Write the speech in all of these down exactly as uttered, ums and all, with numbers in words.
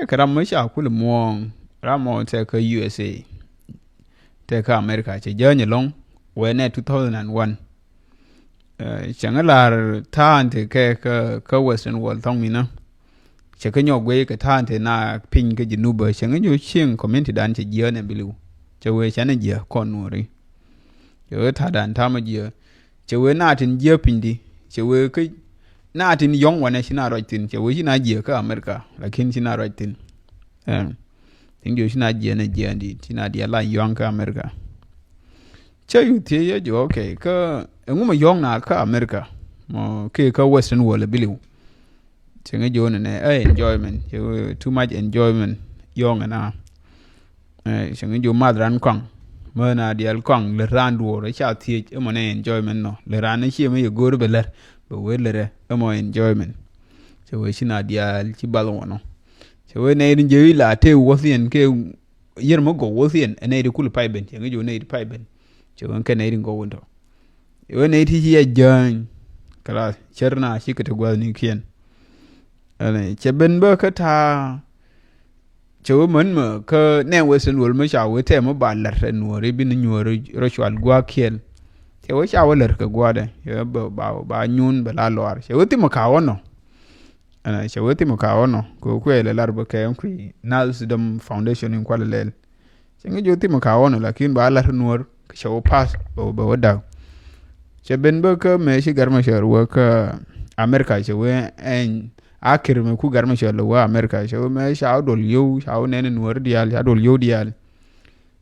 Kɛ ram mi ca kul muɔ̱ɔ̱ŋ, ram mɔ tɛ kä U S A, tɛ kä America, cɛ jäny ɛlɔ̱ŋ wee nɛ two thousand and one. Cɛ ŋä lar ta̱a̱n ti kɛ kä Western world thɔŋ minä. Cɛ kä nyɔk guey kɛ ta̱a̱n ti na piny kä Jinubä, cɛ ŋä nyɔ cieŋ community dan cɛ jiɛ nɛ biliw. Cɛ wee cɛ nɛ jiɛ kɔn nuɔri. Cɛ wee ta̱a̱ dan ta̱a̱ mɛ jiɛ. Cɛ wee na tin jiɛ piny di. Cɛ wee kä na tin yɔŋ wanɛ ci na ruac thin. Cɛ wee ci na jiɛ kä America, lakin ci na ruac thin. Tin jiɛ ci na jiɛ nɛ jiɛ di, ci na diɛ la yɔŋ kä America. Cɛ yu thiec yɛ jɔ, okay, kä ɛŋu mɛ yɔŋ na kä America mɔ kɛ kä Western world biliw. Cɛ ŋä jɔ nɛ nɛ ɛ enjoyment, cɛ too much enjoyment yɔŋ ɛna. Cɛ ŋä jɔ math ran kɔaŋ mɛ na diɛl kɔaŋ lɛ ran duɔr ca thiec ɛmɔ nɛ enjoyment nɔ, lɛ ran ciɛ mɛ yɛ go̱o̱r bɛ lɛr bɛ wee lɛrɛ ɛmɔ enjoyment. Cɛ wee ci na diɛl ci bath wɔnɔ. Cɛ wee nɛ in jɛ ila te wɔthiɛn kɛ yɛr mi gɔw wä thiɛn ɛ nɛy ti kul pay ben, cɛ ŋä jɛ wä nɛy ti pay ben. Cɛ wä kɛ nɛy ti gɔw wä tɔ. Cɛ wä nɛy ti ci yɛ jäny. Kala cär na ci kɛ ti gua̱thnikiɛn. Ɛn cɛ ben bä kä ta̱a̱. Cɛ wä män mä kä nɛ Western world mä ca wä tɛm mä ba la̱r ɛ nuɔri bi ni nyuɔri rɔ cual gua̱a̱kiɛl. Cɛ wä ca wä la̱r kɛ gua̱dɛ cɛ wä ba nyun bɛ la lɔar cɛ wä thim ɛ ka̱wä nɔ. Ɛn cɛ wee thim ɛ ka̱wä nɔ kɛ kuɛ lɛ lar bä kɛ kui̱ Nalsdom Foundation in kualɛ lɛl. Cɛ ŋä jɛ wä thim ɛ ka̱wä nɔ lakin ba lar nuɔr kɛ cɛ wä pass bɛ wä da̱k. Cɛ ben bä kä mɛ ci Gar Machar wä kä America cɛ wee ɛn a kir mɛ ku Gar Machar lɛ wä America cɛ wee mɛ ca wä dol yow ca wä nɛn nuɔr diaal ca dol yow diaal.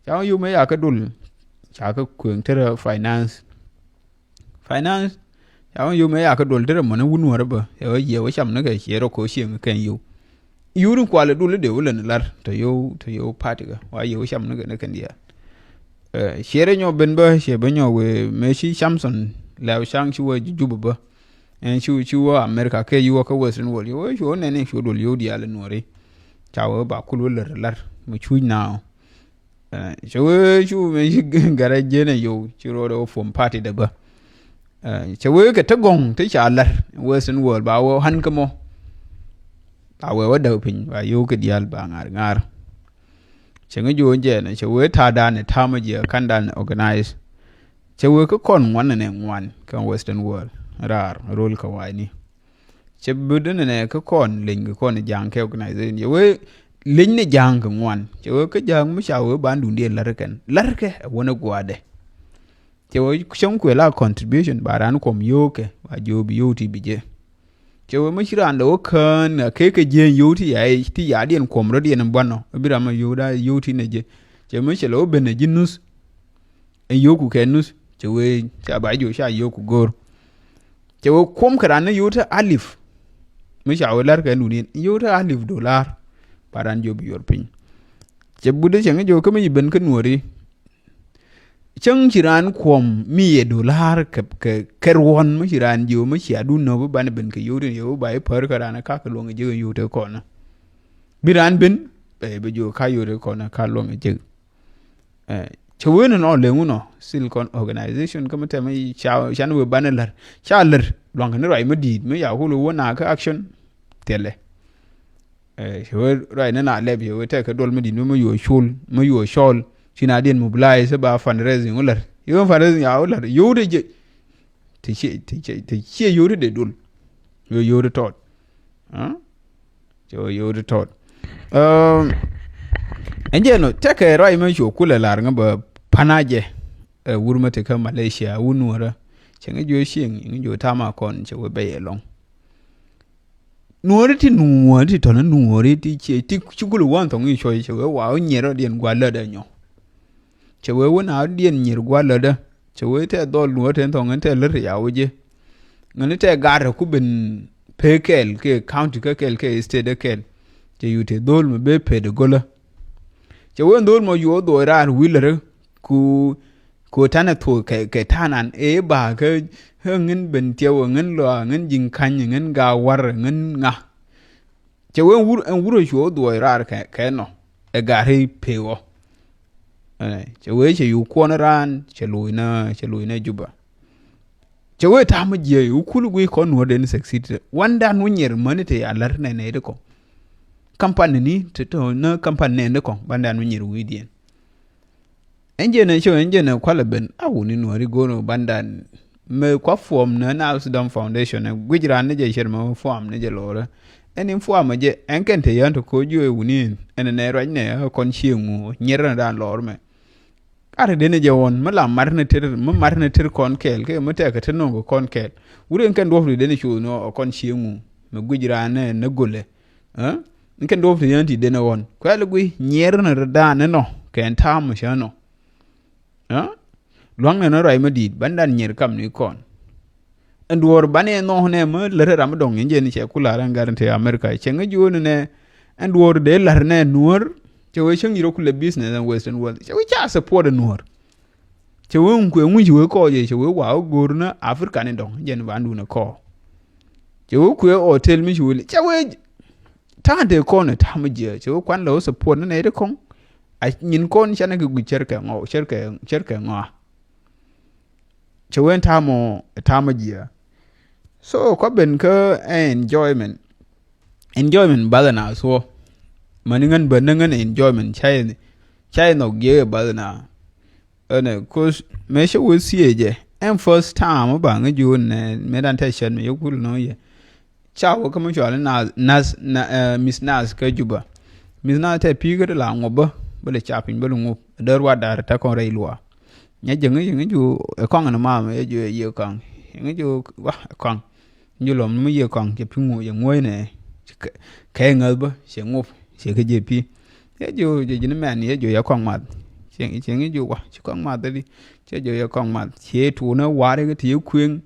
Ca wä yow mɛ ya kä dol ca kä kueŋ terɛ finance. Finance ca wä yom ɛ ya kä duɔl derɛ mɔnɛ wun wärä bä ɛ wä yɛ wä cam ni kɛ ciɛ rɔ ko cieŋ kɛn yom. Yuri kualɛ dul de wä lɛ ni lar tɔ yow tɔ yow party kä wa yɛ wä cam ni kɛ ni kɛn diaal. Ciɛ rɛ nyɔ ben bä ciɛ bä nyɔ wee mɛ ci Samson lɛ wä caŋ ci wä jup bä. Ɛn ci ci wä America kɛ ci wä kä Western world ci wä ci wä nɛn ci wä duɔl yow diaal nuɔri. Ca wä ba kul wä lär lar mɛ cuc naaw. Cɛ wee cu mɛ ci Garɛ jiɛn ɛ yow ci ro̱o̱dɛ wä puɔm party dɛ bä. Cɛ wee kɛ te gɔŋ te ca lar Western world ba wee han kä mɔ. Ba wee wä däk piny ba yow kɛ diaal ba ŋa̱r ŋa̱r. Cɛ ŋä jo̱o̱n jɛɛn cɛ wee ta̱a̱ dan ɛ ta̱a̱ mɛ jiɛ ka̱n dan ɛ organize. Cɛ wee kä kɔn ŋuan nɛ ŋuan kä Western world raar ro̱l kä wa̱a̱ni. Cɛ bi däni nɛ kä kɔn leny kɛ kɔn ja̱a̱ŋ kɛ organization cɛ wee leny ni ja̱a̱ŋ kɛ ŋuan cɛ wee kä ja̱a̱ŋ mi ca wee ban duŋdiɛn la̱r kɛn la̱r kɛ ɛ wänɛ gua̱a̱dɛ. Cɛ wee cäŋ kuɛ la contribution ba ran kuɔm yo̱o̱kɛ ba jiö bi yo̱o̱ ti bi jɛ. Cɛ wee mi ci ran dɛ wä kään a kee kɛ jieen yo̱o̱ ti ya ti ya̱a̱diɛn kuɔm rɔ̱diɛn buanɔ bi ram a yo̱o̱ da yo̱o̱ ti nɛ jɛ. Cɛ mi cɛ lɛ wä ben ɛ ji̱ nuth. Ɛn yio̱o̱ku kɛ nuth cɛ wee ca ba jiö ca yio̱o̱ku go̱o̱r. Cɛ wee kuɔm kɛ ran ni yio̱o̱ te alif. Mi ca wee la̱r kɛ nuniɛn yio̱o̱ te alif dolar. Ba ran jiö bi yuɔr piny. Cɛ budä cɛ ŋä jiö kä mi ci ben kä nuɔri. Cäŋ ci raan kuɔm mi yɛ dolar kɛ kɛ kɛ ruɔn mi ci raan jiö mi ci adun nɔ bi ban ben kɛ yio̱o̱ te yio̱o̱ ba i̱ pär kɛ ran kakɛ luɔŋ jiö yio̱o̱ te kɔn. Bi raan ben bɛ bi jiö ka yio̱o̱ te kɔn ka luɔŋ jiö. Cɛ wen nɔ leŋ wunɔ Silicon Organization kä mi tɛmɛ ca can wee banɛ lär ca lär luaŋ kɛ ni ruac mi di̱i̱t mi ca kul wä na kä action. Thilɛ cɛ wee ruac ni na lɛp cɛ wee tɛk kɛ duɔl mi di̱i̱t mi mi yuɔ col mi yuɔ cɔl ci na diɛn mobilize ba fundraising wä lär yɛ wee fundraising ca wä lär yio̱w te jɛ. Te ciɛ yio̱w te dee dol yio̱w yio̱w te tɔt. Cɛ wä yio̱w ti tɔt. Ɛn jɛ nɔ tekɛ ruac mɛ cuɔ kulɛ lar ŋä bɛ panajɛ. Wur mɛ ti kä Malaysia wun nuɔrä cɛ ŋä jiö cieŋ ŋä jiö tama kɔn cɛ wä bɛ yɛ lɔŋ. Nuɔri ti nuɔri ti tɔnä nuɔri ti ciɛ ti ci kulɛ wan thɔŋ i̱ cuɔc cɛ wee wa wä nyɛr rɔ diɛn gua lät ɛ nyɔ. Cɛ wee wä na wä diɛn nyɛr gua lät ɛ cɛ wee tɛ dhɔl nuɔri tɛ thɔŋ ɛn tɛ lät ɛ ya wä jɛ. Ŋäni tɛ gat rɛ ku ben pee kɛɛl kɛ county kä kɛɛl kɛ state kä kɛɛl. Cɛ yu te dhol mɛ bee pet ɛ golä. Cɛ wen dhol mɔ yuɔ dhuɔc raar wi̱lärä ku ku tanɛ thuɔk kɛ kɛ tanan ëë ba kä ŋän ben tiɛw ŋän lɔa ŋän ji̱ŋ ka̱ny ŋän gaa war ŋän ŋa. Cɛ wen wur ɛn wur ɛ cuɔ dhuɔc raar kɛ kɛ nɔ ɛ gat ri pee wɔ. Cɛ wee cɛ yu kuɔn raan cɛ loc na cɛ loc na Juba. Cɛ wee ta̱a̱ mi jiɛɛc wä kul guic kɔn nuɔ̱ɔ̱r den succeed wandan wä nyiɛr mäni te a lär nɛnɛ ti kɔ. kampani ni ti tɔ ni kampani nɛn di kɔŋ bandan mi nyir wi̱i̱diɛn. Ɛn jɛn ɛ cɛ ɛn jɛn ɛ kualɛ ben a wuni nuɔri go̱o̱r bandan. Mɛ kua form ni Nile Sudan Foundation ɛ guic ran ni jɛ cɛr mɛ form ni jɛ lɔrɛ. Ɛn in form jɛ ɛn kɛn te yɛn ti ko̱ juɛ wuni ɛn ɛn ɛ ruac nɛ ɛ kɔn cieŋ ŋu nyɛr ni dan lɔr mɛ. Kar den jɛ ɣɔn mi la mar ni ter mi mar ni ter kɔn kɛɛl kɛ mi tɛk kɛ te nɔŋ kɛ kɔn kɛɛl. Wuri ɛn kɛn duɔp ri den cu nɔ ɛ kɔn cieŋ ŋu mɛ guic ran ni ni golɛ. Ɛ in kɛn duɔp ri yɛn ti den ɛ ɣɔn kuɛl gui nyɛr ni ri dan ni nɔ kɛn ta̱a̱m cɛ nɔ. Ɛ luaŋ ni ni ruac mi di̱i̱t ban dan nyɛr kam ni kɔn. Ɛn duɔɔr banɛ nhɔk nɛ mi lät ram mi dɔŋ in jɛn cɛ ku la̱r ɛn gat in te America cɛ ŋä jiöön nɛ. Ɛn duɔɔr dee la̱r nɛ nuɔ̱ɔ̱r cɛ wee cäŋ yir ɔ kulɛ business ɛn Western world cɛ wee ca support ɛn nuɔ̱ɔ̱r. Cɛ wee ŋuŋ kuɛ ŋuŋ ci wee kɔɔc cɛ wee wa wä go̱o̱r ni Africa ni dɔŋ jɛn bandun ɛ kɔɔk. Cɛ wee kuɛ hotel mi ci wee cɛ wee ta̱a̱n te kɔn ɛ ta̱a̱ mi jiɛ cɛ wee kuan lɛ wä support ni nɛy ti kɔŋ. A nyin kɔn canɛ kɛ guic cɛrkɛ ŋɔw cɛrkɛ cɛrkɛ ŋɔa. Cɛ wen ta̱a̱ mɔ ta̱a̱ mɔ jiɛ. So kɔ ben kä enjoyment. Enjoyment bath na thuɔ. Mani ŋän ben ni ŋän enjoyment cay cay nhɔk jiɛ bath na. Ɛnɛ kos mɛ cɛ wee thiee jɛ ɛn first time ba ŋä ji̱ wun nɛ mɛ dan tɛ cɛn mɛ yɛ kul nɔ yɛ. Ca wä kä mi cual ni Nas, Nas, na, eh, Miss Nas kä Juba. Miss Nas tɛ pi̱i̱ kä ti la ŋuɔp bä bä lɛ ca piny bä lɛ ŋuɔp dee ruat da̱r tɛ kɔn rɛy luaa. Nyɛ jɛ ŋi̱ jɛ ŋi̱ ju ɛ kɔŋ ni maam ɛ ju ɛ yiëë kɔŋ. Ɛ ŋi̱ ju wa ɛ kɔŋ. Ju lɔm ni mi yiëë kɔŋ cɛ pi̱ ŋuɔp jɛ ŋuɔ̱c nɛ. Kɛ ŋäth bä cɛ ŋuɔp cɛ kä jɛ pi̱i̱. Yɛ ju jɛ ji̱n mɛn yɛ ju yɛ kɔŋ math. Cɛ ŋi̱ ju wa ci kɔŋ math di. Cɛ ju yɛ kɔŋ math cɛ tuunä warɛ kä ti yɛ kueŋ.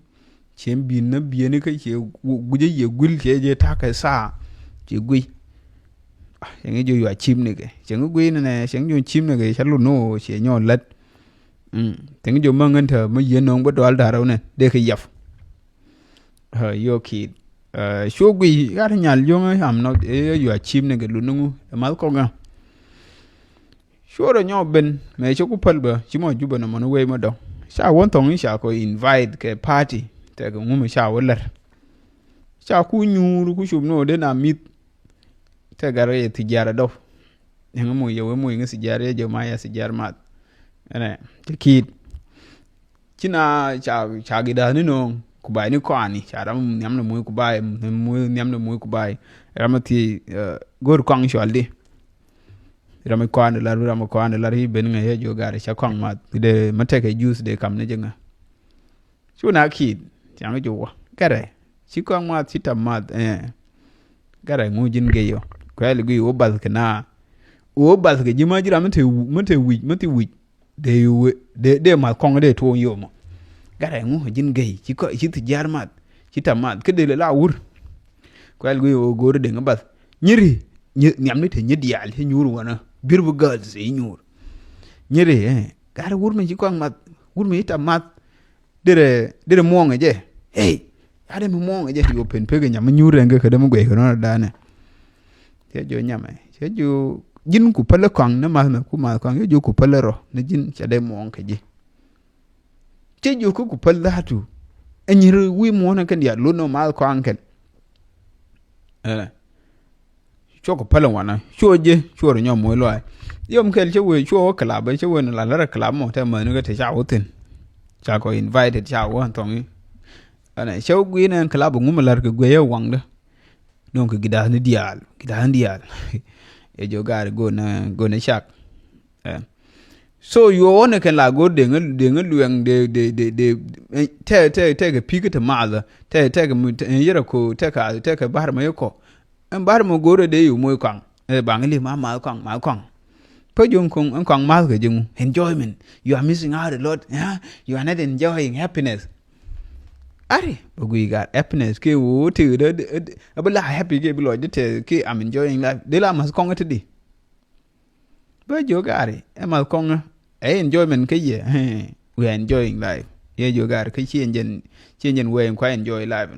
Cien bi̱n ni bi̱eni kä cie guic a yie guil cie jɛ ta̱kɛ thaa. Cie guic. Cieŋ i̱ jiɔ yua cim ni kɛ cieŋ i̱ guic ni nɛ cieŋ jiɔ cim ni kɛ ca lut ni ɣöö cie nyɔɔ lät. Cieŋ i̱ jiɔ mäŋ in te mi yien nöŋ bä dual da̱r rɛw nɛ dee kɛ yap. Yio kiit. Cuɔ guic gat nyal jo̱ŋ i̱ am nɔ i̱ yua cim ni kɛ lut ni ŋu ɛ math kɔk ɛ. Cuɔrɛ nyɔk ben mɛ cä ku päl bä ci mɔ Jubɛ nɔmɔ ni wee mɔ dɔ̱ŋ. Ca wä thɔŋ i̱ ca kɔ invite kɛ party tɛkɛ ŋumɛ ca wä lär. Ca ku nyuur ku cup ni wä den a mi̱th. Tɛ gat rɛ yɛ thi̱ jiar a dɔp. Ɛŋ moc yɛ wee moc ŋä thi̱ jiar yɛ jɛ ma yɛ thi̱ jiar math. Ɛnɛ cɛ ki̱i̱t. Ci na ca ca gi da̱a̱th ni nööŋ ku bay ni kɔaani ca ram nhiam ni moc ku bay moc nhiam ni moc ku bay. Ram a thiec go̱r kɔaŋ cual di. Ram mi kɔaani lar ram mi kɔaani lar i̱ ben ŋäc yɛ jiök gat ca kɔaŋ math dee mi tekɛ juth dee kam ni jɛ ŋä. Cu na ki̱i̱t ca ŋä jiök wä gɛrɛ ci kɔaŋ math ci tam math. Gɛrɛ ŋu ji̱n gey yɔ kuɛl gui wä bath kɛ na. Wä bath kɛ ji̱ ma ji̱ ram mi te wi̱c mi te wi̱c. Dee yu dee dee math kɔŋ dee tuɔɔŋ yom. Gat rɛy ŋu ji̱n gey ci kɔ ci thi jiar math ci tam math kä dee lɛ la wur. Kuɛl gui ɣöö go̱o̱ri deŋ bath nyiri. Nhiamni te nyi diaal ci nyuur wänä. Beautiful girls ci nyuur. Nyiri gat rɛy wur mi ci kɔŋ math wur mi ci tam math. Derɛ derɛ muɔŋɛ jɛ. Hey. Gat rɛy mi muɔŋɛ jɛ yop pen pek nyam mi nyuur rɛŋ kɛ kɛ dee mi guɛy kɛ nɔnɔ danɛ. Cɛ jiɔ nyamɛ cɛ jiɔ ji̱n ku pälä kɔaŋ ni math mɛ ku math kɔaŋ cɛ jiɔ ku pälä rɔ ni ji̱n cɛ dee muɔ̱ɔ̱ŋ kɛ ji̱. Cɛ jiɔ kä ku päl dha̱a̱tu. Ɛ nyi̱r wi̱i̱ muɔ̱ɔ̱n ɛ kɛn diaal lot ni math kɔaŋ kɛn. Ɛ cuɔ ku pälä wanä cuɔ ji̱ cuɔ rɔ nyɔm muɔ̱ɔ̱n luaac. Yom kɛl cɛ wee cuɔ wä kɛlap cɛ wee ni la lärä kɛlap mɔ tɛ mäni kä te ca wä thi̱n. Ca kɔ invited ca wä thɔŋi. Ɛnɛ cɛ wä gui̱n ɛn kɛlap ɛ ŋumɛ lär kɛ guiɛ yɛ waŋdä. Nɔŋ kɛ gida̱a̱thni diaal gida̱a̱thni diaal. Ɛ jiɔ gaari go̱o̱n go̱o̱n cak. So yuɔɔnɛ kɛn la go̱o̱r deŋä deŋä luɛŋ de de de de. Tɛ tɛ tɛ kɛ pi̱kä te maathä tɛ tɛ kɛ yɛrɛ ko tɛ ka tɛ kɛ ba̱r mɛ kɔ. Ɛn ba̱r mɛ go̱o̱rɛ dee yu moc kɔaŋ. Ɛ baŋ li ma math kɔaŋ math kɔaŋ. Pä juŋ kɔŋ ɛn kɔaŋ math kɛ jiŋ enjoyment. You are missing out a lot. You are not enjoying happiness. Ari bä guiy gat happiness kɛ woo tëëk dä. Bä la happy kɛ bi lɔc dä tɛth kɛ I'm enjoying life dee la math kɔŋ ɛ te di. Bä jiök gari ɛ math kɔŋä ɛ enjoyment kä yɛ. We are enjoying life. Yɛ jiök gari kä ci enjin ci enjin wee in kua enjoy life.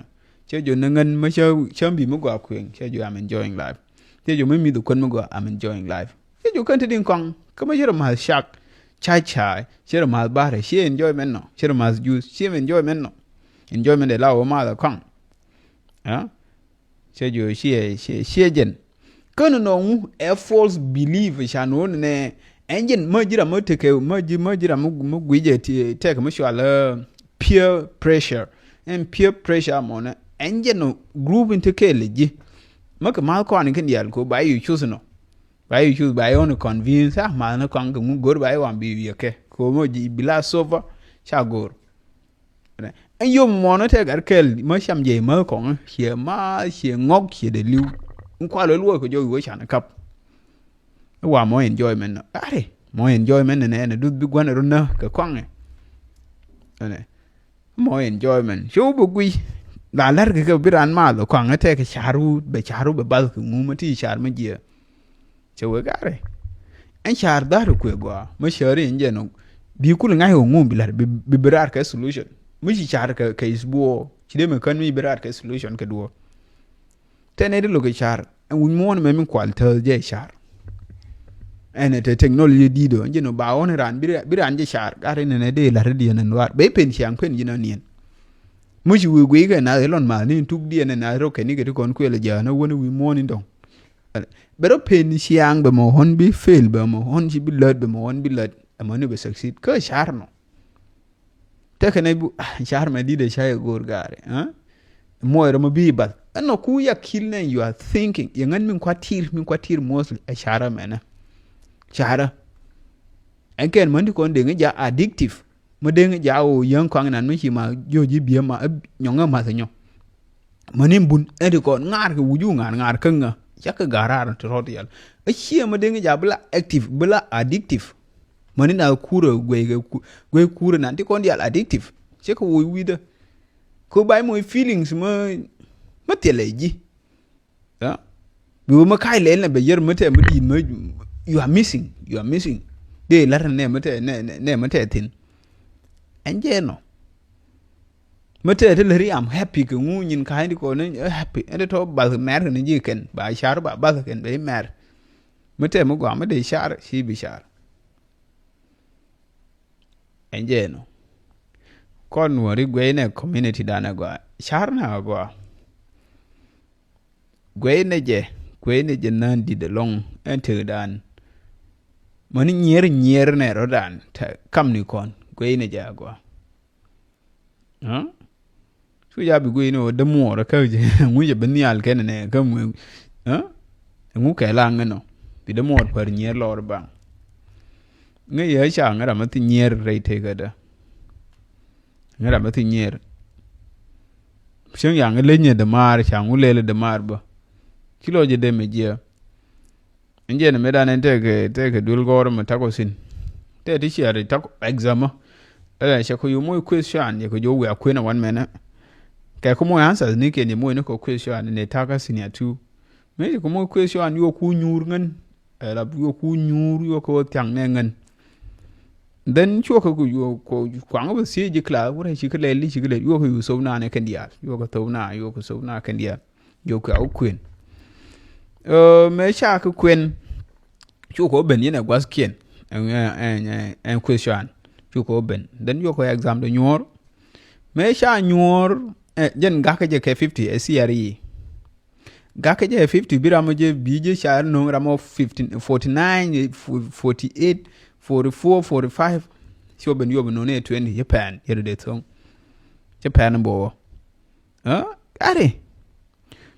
Cɛ jiök ni ŋän mä cä cä bi mi gɔaa kueŋ cɛ jiök I'm enjoying life. Cɛ jiök mi mi̱th kuän mi gɔaa I'm enjoying life. Cɛ jiök kän ti din kɔŋ kä mä cɛ rɔ math cak. Ca ca cɛ rɔ math barɛ ci enjoyment nɔ cɛ rɔ math juice ci enjoyment nɔ. Enjoyment de la wä math kɔŋ. Cɛ jiök ciɛ ciɛ ciɛ jɛn. Kän nɔ ŋu ɛ false belief ca nɔ nɛ. Ɛn jɛn mä ji̱ ram mä tekɛ mä ji̱ mä ji̱ ram mä gui̱cɛ tɛk mä cual peer pressure. Ɛn peer pressure mɔnɛ ɛn jɛn nɔ group in tekɛ lɛ ji̱. Mä kɛ ma̱th kɔn in kɛn diaal ko ba yi cuth nɔ. Ba yi cuth ba yi ɣɔn convince a ma̱th ni kɔn kɛ ŋu go̱r ba yi wan bi yɛ kɛ ko mä ji̱ bi la sofa ca go̱r. Ɛn yom mɔnɔ tɛ gat kɛl mä cam jɛ mä kɔŋ ciɛ ma ciɛ ŋɔk ciɛ de liw. N kual wee luɔc kɛ jɔk iwee can kap. Wa mɔ enjoyment nɔ are mɔ enjoyment nɛ nɛ duth bi guan run nä kɛ kɔŋɛ. Ɛnɛ mɔ enjoyment show bi gui. La lɛr kɛ kɛ bi ran ma lɔ kɔŋɛ tɛ kɛ car wu bɛ car wu bɛ bath kɛ ŋu ma ti car ma jiɛ. Cɛ wek arɛ ɛn ca̱r dha̱r kuɛ gɔaa mä cäri ɛn jɛ nɔ. Bi kul ŋa̱c kɛ ŋum bi la̱r bi bi raar kɛ solution mi ci ca̱r kɛ kɛ isbuɔ ci dee mɛ kän mi bi raar kɛ solution kɛ duɔ. Tɛn ɛ di lo̱k kɛ ca̱r ɛn wuny muɔ̱ɔ̱n mɛ mi kual täth jɛ ca̱r. Ɛn ɛ te technology di̱t ɔ ɛn jɛ nɔ ba ɣɔn raan bi raan jɛ ca̱r gat ɛn ɛ dee la̱r diɛn ɛn luaar bɛ pen ciaŋ pen ji̱n aniɛn. Mi ci wi̱i̱ guiy kɛ nath ilɔn ma̱a̱th ni tuk diɛn ɛn nath rɔ kɛn ikɛ ti kɔn kuɛl ɛ jɛ ɣän ɛ wän ɛ wi̱i̱ muɔ̱ɔ̱n in dɔ̱ŋ. Bɛ rɔ pen ciaŋ bɛ mɔ ɣɔn bi fail bɛ mɔ ɣɔn ci bi lät bɛ mɔ ɣɔn bi lät. Ɛmɔ ni bɛ succeed kä car nɔ. Tekɛ nɛ bu car mɛ dit ɛ ca yɛ go̱o̱r gaari. Muɔc rɔ mɔ bi bath ɛn nɔ ku ya kill nɛ you are thinking yɛ ŋän min kuatir min kuatir mostly ɛ carä mɛnɛ. Carä ɛn kɛn män ti kɔn deŋ ja addictive. Mä deŋ ja o yäŋ kɔaŋ nan mi ci ma jiö ji̱ biɛ ma nyɔŋ ɛ math nyɔ. Mäni bun ɛ ti kɔn ŋaar kɛ wuju ŋaar ŋaar kä ŋä cak kɛ ga̱r raar ti rɔt yɛl. Ɛ ciɛ mä deŋ ja bi la active bi la addictive. Mäni na kurɛ guey kɛ guey kurɛ nan ti kɔn dial addictive. Cɛ kɛ wuc wi̱dä. Kɛ bay moc feelings mä mä thilɛ ji̱. Bi wä mä ka̱c lɛl nɛ bɛ yär mä tɛ mä di̱i̱t mä you are missing you are missing. Dee la̱r nɛ mä tɛ nɛ mä tɛ thi̱n. Ɛn jɛ nɔ. Mä tɛ ti lät ri am happy kɛ ŋu nyin ka̱ny di kɔn ɛ happy ɛn tɔ bath mɛr kɛn ji̱ kɛn ba car ba bath kɛn bɛ mɛr. Mä tɛ mä gɔam mä dee car ci bi car. Ɛn jɛ nɔ. Kɔn wä ri guey nɛ community dan ɛ gɔa car nɛ ɛ gɔa. Guey nɛ jɛ guey nɛ jɛ nään dit ɛlɔŋ ɛn tek dan. Mäni nyier nyier nɛ rɔ dan kam ni kɔn guey nɛ jɛ ɛ gɔa. Cu ja bi guic ni ɣöö dämuɔɔr kä ŋu jɛ bi nhial kɛn nɛ kä ŋu kɛ la ŋä nɔ bi dämuɔɔr pär nyier lɔɔr baŋ. Ŋä yɛ ca ŋä ram mi thi nyier rɛy tekädä. Ŋä ram mi thi nyier. Cäŋ yaŋ leny ɛ dämaar ca ŋu lɛl ɛ dämaar bä. Ci lɔ jɛ dee mɛ jiɛ. Ɛn jɛn mëë dan ɛn tɛkɛ tɛkɛ duel gɔɔr mɛ takɔ thin. Tɛ ti ciɛ ri takɔ exam ɔ. Ɛlɛ cɛ kɛ yo̱ moc question yɛ kɛ jo̱ wiaa kuën a wan mɛnɛ. Kɛ kɛ moc answers ni kiɛn yɛ moc ni kɛ question ni takä senior two. Mëë cɛ kɛ moc question yuɔ ku nyuur ŋän. Ɛla yuɔ ku nyuur yuɔ kɛ wä thiaŋ nɛ ŋän. Then cuɔ kɛ ku yuɔ kɔ kuaŋ bä thiec ji̱ class wurɛ ci kɛ lɛl li ci kɛ lɛl yuɔ kɛ yuɔ thop na nɛ kɛn diaal yuɔ kɛ thop na yuɔ kɛ thop na kɛn diaal. Jɔk kɛ a wä kuën. Mëë ca kɛ kuën. Cukɛ wä ben yɛn ɛ gua̱thkiɛn. Ɛn question. Cukɛ wä ben. Then jɔk kɛ exam dɔ nyuɔ̱ɔ̱r. Mëë ca nyuɔ̱ɔ̱r. Jɛn gakä jɛ kɛ fifty ɛ C R E. Gakä jɛ fifty bi ram jɛ bi jɛ ca no̱o̱ŋ ram ɔ fifteen, forty nine, forty eight, forty four, forty five. Cukɛ ben yuɔp no̱o̱ŋ ni ɛ twenty cɛ pɛn yɛ dee tho̱ŋ. Cɛ pɛn bɔ wä. Ɛ? Kari.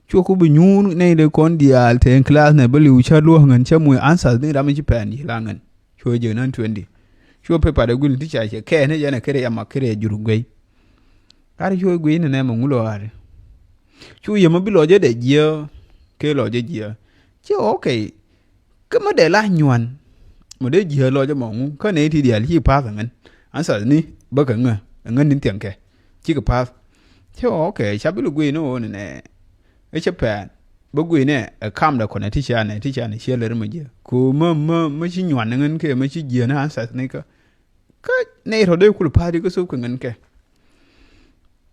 Cuɔ ku bi nyuur nɛy dee kɔn diaal te in class nɛ bä liw cä luɔ̱k ŋän cä muc answers ni ram in ci pɛn ji̱ la ŋän. Cuɔ jek nän twenty. Cuɔ paper dee guil ti ca cɛ kɛɛn ni jɛn ɛ keri ama keri ɛ jur guey. Kari cuɔ guey ni nɛ mɛ ŋu lɔ kari. Cu yɛ mɛ bi lɔ jɛ dee jiɛ. Kee lɔ jɛ jiɛ. Cɛ okay. Kä mä dee la nyuan. Mä dee ji̱ lɔc ɛmɔ ŋu kä nɛy ti diaal ci pa̱a̱th ɛŋän. Answer ni bä kɛ ŋä ɛŋän ni thiɛŋkɛ. Cikɛ pa̱a̱th. Cɛ ɣɔɔ kɛ ca bi lɛ guiy ni ɣöö nɛ nɛ. Ɛ cɛ pɛn bä guiy nɛ ɛ kam dɛ kɔnɛ ti ca nɛ ti ca nɛ ciɛ lɛr mä jiɛ. Kɛ ɣöö mä mä mä ci nyuan ɛŋän kɛ mä ci ji̱ ni answer ni kä. Kä nɛy tɔ dee kul pa̱a̱th di kä thop kɛ ŋän kɛ.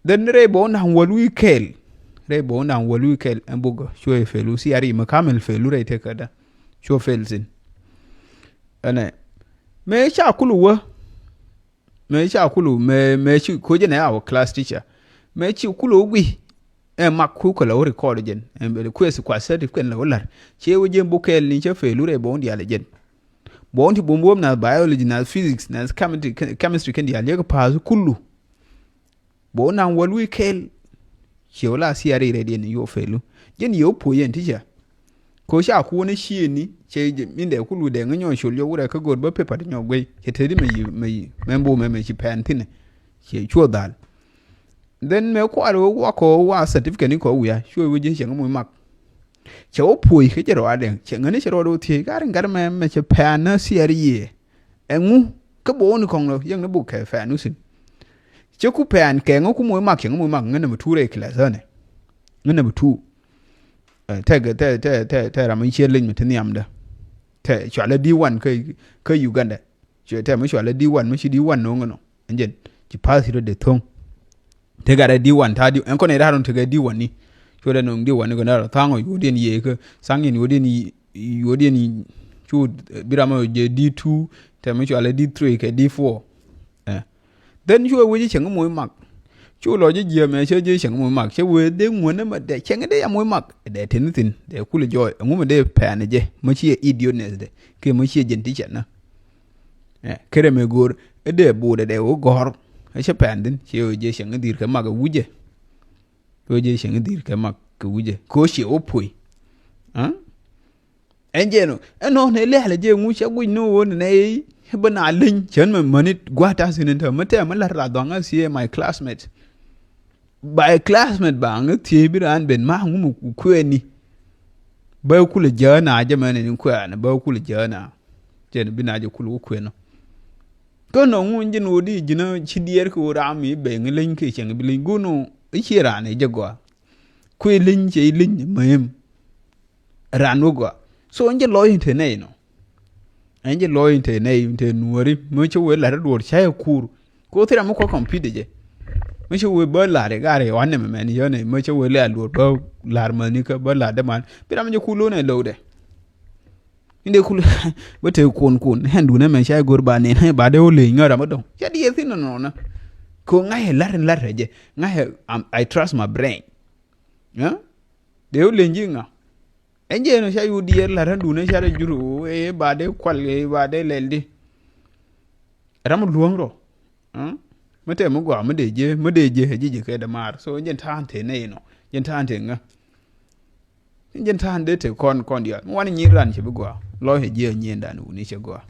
Then rɛy bä wä naŋ wäl wi̱i̱ kɛɛl. Rɛy bä wä naŋ wäl wi̱i̱ kɛɛl ɛn buk cuɛ fɛl wä C R E mɛ kamɛl fɛl wä rɛy tekädä. Cuɛ fɛl thi̱n. Ɛnɛ mëë ca kul wä. Mëë ca kul wä mëë mëë ci koc ɛnɛ our class teacher. Mëë ci kul wä gui̱. Ɛ mak ku kɛ lɛ wä record jɛn. Ɛ kuɛ si kua certificate lɛ wä lar. Cɛ wä jɛn buk kɛɛl ni cɛ fɛɛlu rɛ bɔn dial jɛn. Bɔn ti bum bum na biology, na physics, na chemistry, chemistry kɛn dial yɛ kɛ pass kullu. Bɔn na wä lui kɛɛl. Cɛ wä la siari rɛ diɛn yɔ fɛɛlu. Jɛn yɛ wä puɔ yɛn teacher. Ko ca kuɔn ciëëni cɛ min dɛ kulu dɛ ŋä nyɔ col yɔ wurɛ kä go̱r bä paper ti nyɔ guey cɛ teti mɛ yi mɛ yi mɛ bu mɛ mɛ ci pɛn thinɛ. Cɛ cuɔ dhal. Then mɛ kuar wä wakɔ wa certificate ni kɔ wia cuɔ wä jɛ cɛ ŋä mui mak. Cɛ wä puɔy kä jɛ rɔadɛ cɛ ŋä ni cɛ rɔadɛ wä thiec kar ŋar mɛ mɛ cɛ pɛn na siɛr yiɛ. Ɛŋu kä bo̱o̱ni kɔŋ lɔ yäŋ ni buk kɛ pɛn nusin. Cɛ ku pɛn kɛ ŋä ku mui mak cɛ ŋä mui mak ŋä nɛ mɛ tuur ɛ kilɛthäni. Ŋä nɛ mɛ tuur. Tɛ tɛ tɛ tɛ tɛ ram in ciɛ leny mi ti nhiamdä. Tɛ cualɛ D one kä kä Uganda. Cuɛ tɛ mi cualɛ D one mi ci D one no̱o̱ŋ nɔ. Ɛn jɛn ci pass rɔ de thoŋ. Tɛ gat ɛ D one ta di ɛn kɔn ɛ rat run tɛ kɛ D one ni. Cuɛ dɛ no̱o̱ŋ D one ni kɔn ɛ rat thaŋ ɔ yuɔdiɛn yee kä thaŋ yɛn yuɔdiɛn yuɔdiɛn cu bi ram ɔ jɛ D two tɛ mi cualɛ D three kɛ D four. Ɛ. Then cuɛ wec cieŋ moc mak. Cu lɔ ji̱ jiɛɛmɛ cä ji̱ cieŋ moc mak cä wee dee ŋuändä mɛ dee cieŋ dee ya moc mak dee tini thin dee kulɛ jɔɔy ɛŋu mɛ dee pɛɛn jɛ mɛ ciɛ idiotness dɛ kiɛ mɛ ciɛ jɛn ti cɛn nä. Ɛ kɛ rɛ mɛ go̱o̱r ɛ dee buudɛ dee wä gɔ̱r ɛ cä pɛɛn thin ciɛ wee jiɛ cieŋ dhir kɛ mak ɛ wucɛ. Wee jiɛ cieŋ dhir kɛ mak kɛ wucɛ kɛ wä ciɛ wä puɔy. Ɛn jɛn ɔ ɛn ɔ nɛ lɛ̈ɛ̈lɛ jɛ ŋu cɛ guic ni ɣöö nɛ nɛ i̱ bä na leny cän mɛ mänit gua̱a̱t ta̱a̱ thi̱n in täämɛ tɛmɛ la̱t ra dhɔaŋ a thiee my classmate. By classmate ba ŋä thiee bi raan ben ma ŋu mɛ kuɛɛni. Bä kulɛ jäänä jɛ mɛn in kuɛɛni bä kulɛ jäänä. Cɛn bi na jɛ kulɛ wä kuɛɛnɔ. Kä nɔ ŋu in jɛn ɣöö di ji̱n ci diɛɛr kɛ ɣöö ram mi ben ŋä leny kɛ cɛŋ bi leny go̱o̱n ɣöö i̱ cie raan i̱ jɛ gɔaa. Kui̱ leny cɛ i̱ leny mɛ hem. Ran wä gɔaa so ɛn jɛ lɔc in te nɛy nɔ. Ɛn jɛ lɔc in te nɛy in te nuɔri mi cä wee lat iduɔr ca yɛ kuur. Ko thil ram mi kɔ compete jɛ mi cä wee bä lar igar iwan nɛmɛ mɛn yɔn ɛ mi cä wee lɛ aluɔr bä lar mäni kä bä lar däman bi ram jɛ kuur lo̱n ɛ lo̱wdɛ. Inde kul bä te kun kun hɛn dunɛ mɛ ca igo̱r ba nen hɛ ba de wä leny ŋä ram ido̱ŋ ca diɛ thin nɔnɔ na. Ko ŋa̱cɛ lar in lar rɛ jɛ ŋa̱cɛ I trust my brain. Dee wä leny ji̱ ŋa. Ɛn jɛ nɔ ca yu diɛɛr la̱t ɣän duundɛ ca rɛ jur ɣöö ëë ba dee kual ëë ba dee lɛl di. Ram luäŋ rɔ. Mi tɛm mi gɔaa mi dee jiɛ mi dee jiɛ ɛ ji̱ ji̱ kɛ dee maar so jɛn ta̱a̱n te nɛy nɔ jɛn ta̱a̱n te ŋä. Jɛn ta̱a̱n dee te kɔn kɔn diaal mi wan nyin ran ci bi gɔaa lɔc ɛ jiɛ ɛ nyiendan wuni cɛ gɔaa.